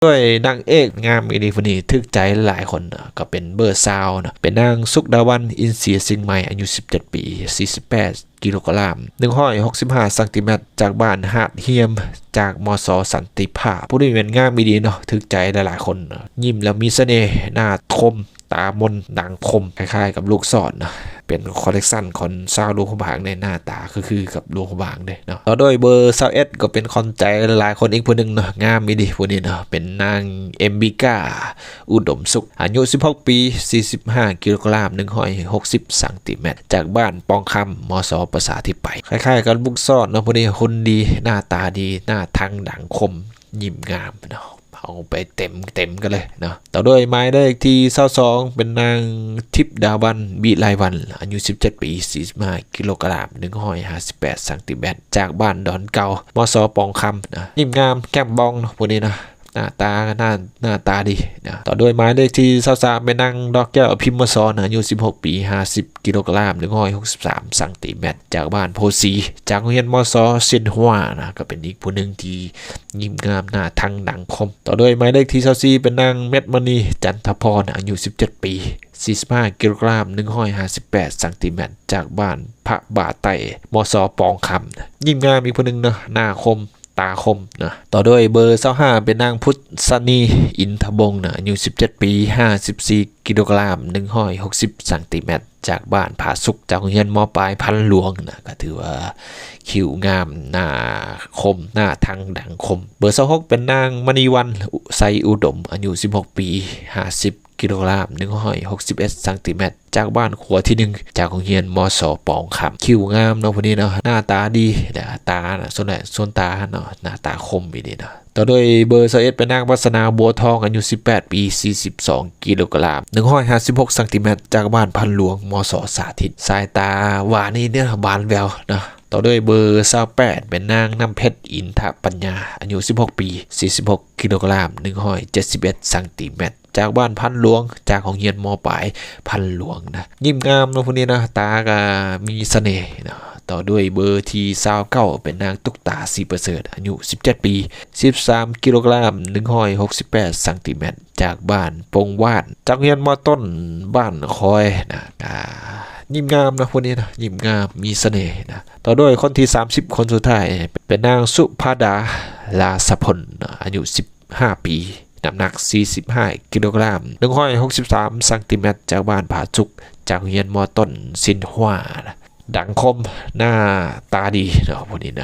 ດ້ວຍນາງເອກງາມອີ່ຫຼີຜູ້ນີ້ ຖືກໃຈຫຼາຍຄົນເນາະ ກໍເປັນເບີຊາວເນາະ ເປັນນາງ ສຸກດາວັນ ອິນສີສິງໃໝ່ ອາຍຸສິບເຈັດປີ ສີ່ສິບແປດກິໂລກຣາມ ໜຶ່ງຮ້ອຍຫົກສິບຫ້າຊັງຕີແມັດ ຈາກບ້ານຫາດຮຽມ ຈາກ ມສ ສັນຕິພາບ. ຜູ້ນີ້ແມ່ນງາມອີ່ຫຼີເນາະ ຖືກໃຈຫຼາຍໆຄົນເນາະ ຍິ້ມແລ້ວມີສະເໜ່ ໜ້າຄົມ ຕາມົນ ດັງຄົມ ຄ້າຍໆກັບລູກສອນເນາະ ເປັນຄໍເລັກຊັນຂອງຊາວຫຼວງພະບາງເດ້ ໜ້າຕາຄືໆກັບຫຼວງພະບາງເດ້ເນາະ. ຕໍ່ດ້ວຍເບີຊາວເອັດ ກໍເປັນຂວັນໃຈຫຼາຍໆຄົນອີກຜູ້ໜຶ່ງເນາະ ງາມອີ່ຫຼີຜູ້ນີ້ເນາະ ເປັນນາງ ເອັມບີກາ ອຸດົມສຸກ ອາຍຸສິບຫົກປີ ສີ່ສິບຫ້າກິໂລກຣາມ ໜຶ່ງຮ້ອຍຫົກສິບຊັງຕີແມັດ ຈາກບ້ານປ່ອງຄຳ ມສ ປະຊາທິປະໄຕ ຄ້າຍໆກັບລູກສອນເນາະ. ຜູ້ນີ້ຫຸ່ນດີ ໜ້າຕາດີ ໜ້າທັງ ດັງຄົມ ຍິ້ມງາມເນາະ ເອົາໄປເຕັມ ເຕັມກັນເລີຍເນາະ. ຕໍ່ດ້ວຍໝາຍເລກທີຊາວສອງ ເປັນນາງ ທິບດາວັນ ວິໄລວັນ ອາຍຸສິບເຈັດປີ ສີ່ສິບຫ້າກິໂລກຣາມ ໜຶ່ງຮ້ອຍຫ້າສິບແປດຊັງຕີແມັດ ຈາກບ້ານດອນເກົ່າ ມສ ປ່ອງຄຳເນາະ ຍິ້ມງາມ ແກ້ມບອງເນາະ ຜູ້ນີ້ເນາະ ໜ້າຕາ ໜ້າ ໜ້າຕາດີເນາະ. ຕໍ່ດ້ວຍໝາຍເລກທີຊາວສາມ ແມ່ນນາງ ດອກແກ້ວ ພິມມະສອນ ອາຍຸສິບຫົກປີ ຫ້າສິບກິໂລກຣາມ ໜຶ່ງຮ້ອຍຫົກສິບສາມຊັງຕີແມັດ ຈາກບ້ານໂພສີ ຈາກໂຮງຮຽນ ມສ ຊຽນຮວາ ນະ ກໍເປັນອີກຜູ້ໜຶ່ງທີ່ຍິ້ມງາມ ໜ້າທັງ ດັງຄົມ. ຕໍ່ດ້ວຍໝາຍເລກທີຊາວສີ່ ເປັນນາງ ເມັດມະນີ ຈັນທະພອນ ອາຍຸສິບເຈັດປີ ສີ່ສິບຫ້າກິໂລກຣາມ ໜຶ່ງຮ້ອຍຫ້າສິບແປດຊັງຕີແມັດ ຈາກບ້ານພະບາໄຕ້ ມສ ປ່ອງຄຳ ຍິ້ມງາມອີກຜູ້ໜຶ່ງເນາະ ໜ້າຄົມ ຕາຄົມເນາະ. ຕໍ່ດ້ວຍເບີຊາວຫ້າ ເປັນນາງ ພຸດສະນີ ອິນທະວົງ ນະ ອາຍຸສິບເຈັດປີ ຫ້າສິບສີ່ກິໂລກຣາມ ໜຶ່ງຮ້ອຍຫົກສິບຊັງຕີແມັດ ຈາກບ້ານຜາສຸກ ຈາກໂຮງຮຽນ ມ.ປາຍ ພັນຫຼວງ ນະ ກໍຖືວ່າຄິ້ວງາມ ໜ້າຄົມ ໜ້າທັງ ດັງຄົມ. ເບີຊາວຫົກ ເປັນນາງ ມະນີວັນ ໄຊອຸດົມ ອາຍຸສິບຫົກປີ ຫ້າສິບກິໂລກຣາມ ໜຶ່ງຮ້ອຍຫົກສິບເອັດຊັງຕີແມັດ ຈາກບ້ານຂົວທີໜຶ່ງ ຈາກໂຮງຮຽນ ມສ ປ່ອງຄຳ ຄິ້ວງາມເນາະ ຜູ້ນີ້ເນາະ ໜ້າຕາດີ ໜ້າຕາ ສ່ວນ ສ່ວນຕາເນາະ ໜ້າຕາຄົມອີ່ຫຼີເນາະ. ຕໍ່ດ້ວຍເບີຊາວເອັດ ເປັນນາງ ວັດສະໜາ ບົວທອງ ອາຍຸສິບແປດປີ ສີ່ສິບສອງກິໂລກຣາມ ໜຶ່ງຮ້ອຍຫ້າສິບຫົກຊັງຕີແມັດ ຈາກບ້ານພັນຫຼວງ ມສ ສາທິດ ສາຍຕາຫວານນີ້ເນາະ ບານແວວເນາະ. ຕໍ່ດ້ວຍເບີຊາວແປດ ເປັນນາງ ນ້ຳເພັດ ອິນທະປັນຍາ ອາຍຸສິບຫົກປີ ສີ່ສິບຫົກກິໂລກຣາມ ໜຶ່ງຮ້ອຍເຈັດສິບເອັດຊັງຕີແມັດ ຈາກບ້ານພັນຫຼວງ ຈາກໂຮງຮຽນ ມ.ປາຍ ພັນຫຼວງນະ ຍິ້ມງາມເນາະ ຜູ້ນີ້ເນາະ ຕາກໍມີສະເໜ່ເນາະ. ຕໍ່ດ້ວຍເບີທີຊາວເກົ້າ ເປັນນາງ ຕຸກຕາ ສີປະເສີດ ອາຍຸສິບເຈັດປີ ສິບສາມກິໂລກຣາມ ໜຶ່ງຮ້ອຍຫົກສິບແປດຊັງຕີແມັດ ຈາກບ້ານປົງຫວານ ຈາກໂຮງຮຽນ ມ.ຕົ້ນ ບ້ານຄອຍນະ ກໍຍິ້ມງາມເນາະ ຜູ້ນີ້ເນາະ ຍິ້ມງາມ ມີສະເໜ່ນະ. ຕໍ່ດ້ວຍຄົນທີສາມສິບ ຄົນສຸດທ້າຍ ເປັນນາງ ສຸພາດາ ລາສະພົນ ອາຍຸສິບຫ້າປີ ນ້ຳໜັກສີ່ສິບຫ້າກິໂລກຣາມ ໜຶ່ງຮ້ອຍຫົກສິບສາມຊັງຕີແມັດ ຈາກບ້ານຜາຈຸກ ຈາກໂຮງຮຽນ ມ.ຕົ້ນ ຊິນຮວານະ ດັງຄົມ ໜ້າຕາດີເນາະ ຜູ້ນີ້ເນາະ